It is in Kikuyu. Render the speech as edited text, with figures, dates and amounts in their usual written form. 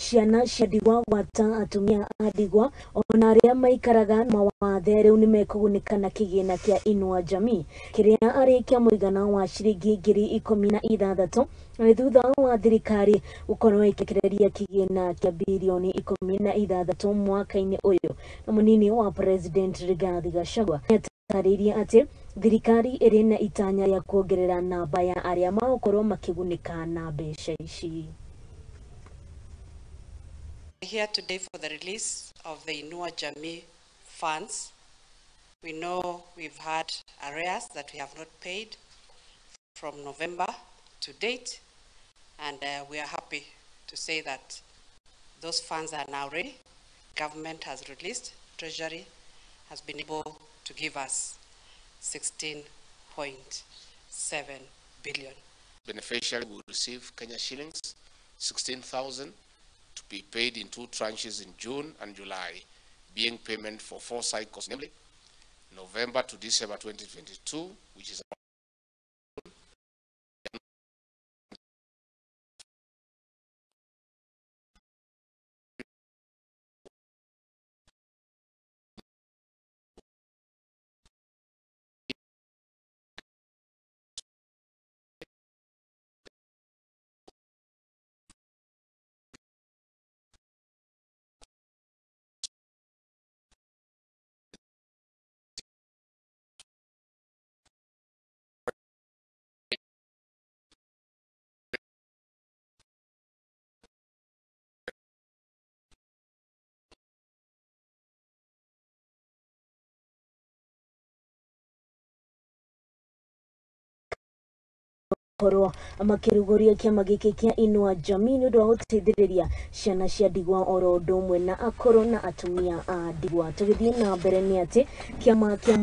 Ciana cia ndigwa gwata atumia a ndigwa ona arĩa maikaraga mawathe rĩu nĩmekũgunĩka na kĩgĩna kĩa Inua Jamii kĩrĩa arĩ kĩa mũigana wa ciringi 16,000 nĩ thutha wa thirikari gũkorwo ĩkĩrekereria kĩgĩna kĩa birioni 16 mwaka-inĩ ũyũ. Na mũnini wa President Rigathi Gachagua nĩatarĩirie atĩ thirikari ĩrĩ na itanya rĩa kuongerera namba ya arĩa magũkorwo makĩgunĩka na mbeca ici. Here today for the release of the Inua Jamii funds. We know we've had arrears that we have not paid from November to date, and we are happy to say that those funds are now ready. Government has released, Treasury has been able to give us 16.7 billion. Beneficiary will receive Kenya shillings 16,000 to be paid in two tranches in June and July, being payment for four cycles, namely November to December 2022, which is Korwo makĩrugũria kĩama gĩkĩ kĩa Inua Jamii nĩ ũndũ wa gũteithĩrĩria ciana cia ndigwa oro ũndũ ũmwe na akũrũ na atumia a ndigwa. Tũgĩthiĩ na mbere nĩ atĩ kĩama kĩa